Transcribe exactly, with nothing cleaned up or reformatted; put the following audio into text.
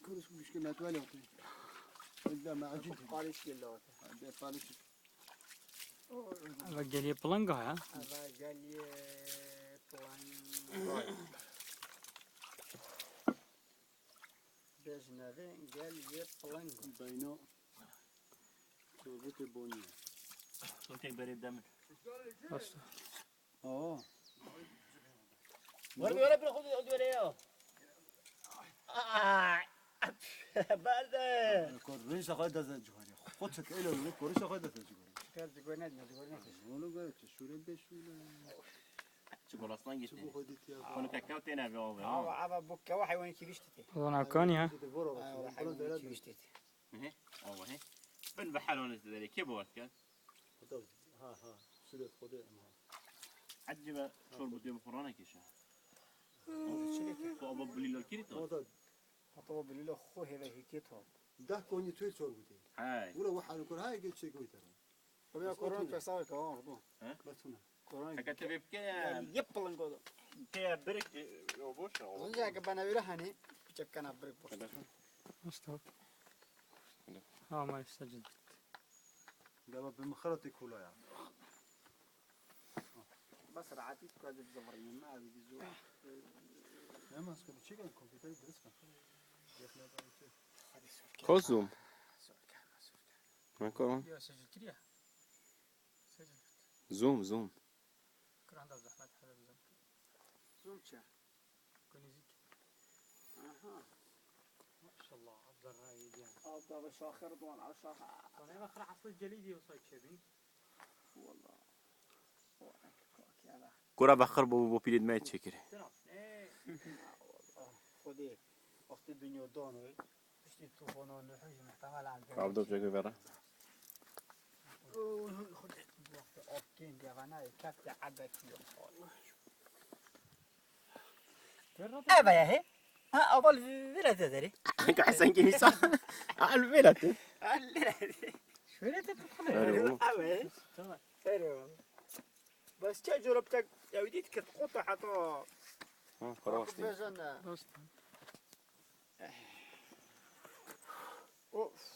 Kuruş muşkil metwel yaptı. Evde macun. Paliş geldi. Evde paliş. Eve geliyê pilinga ya. Eve geliyê pilinga. Bejnevê geliyê pilinga. Beyno. Turbutê boniye. Turbutê berê demir. Rast. Oo. Were were bir xudi were ya. Ay. Berde. Kor rinsa xwe dest cigorê. Xwe çek ele were kor rinsa xwe dest cigorê. Çıkar cigorê ne, cigorê ne. Onu göre tu şule be şule. Çikolatan gitti. Çikolatan gitti ya. Onu kakao tena ve o. Ava ava bu kava hayvanı kivişti. Ulan Hakan ya. Hayvanı kivişti. Hı hı. Ava he. Ben baharon izledi. Ke bu vakit? Hatta ha ha. Süret kode ama. Acaba çorba diye bu Kur'an'a keşe. Çilek. Bu ava bililo kiri to. Hatta hatta o bililo xo heve hikê to. Deh konî tu çorba diye. Hay. Ula bu halu kur hay geç çek oytar. Tabii ya korona pesa ka ordu. He? Bas ona. Korona. Fakat tabii ki yani. Yapılın kodu. Te birik o boş ya. Onca ki bana öyle hani çepkana birik boş. Mustafa. Ha ma secdet. Dava bi mixratê kolaya. Bas rahatî tu kadar zavarın ma abi bizo. Hemen sıkı bir çekin kompüteri ders kan. Kozum. Nakoron. Ya secil kiriya. Secil. Zoom, zoom. Kuranda zahmet hada zoom. Zoom çi? Ku nêzîk. Aha. Maşallah, zerra yediyan. Abda ve şaxir don aşağı. Bana bak, aslı celi diyor say çevin. Wallah. Kura bexir bo bo pîlê me çêkirî. Xwedê wextê dinya dano. Piştî tufana Nuhê jî muhtemelen. Abdo çêkir vera. Xwedê wextê apkên devana kefte ebekî. Eva ya he? Ha, aval vira te deri. Ka sen ki nisa. Al vira te. Al vira te. Şöyle te tutun. Ero. Abi. Tamam. Ero. Bas çay corop çay ya dit kit kota hata. Ha, karavas. Bezen. Of.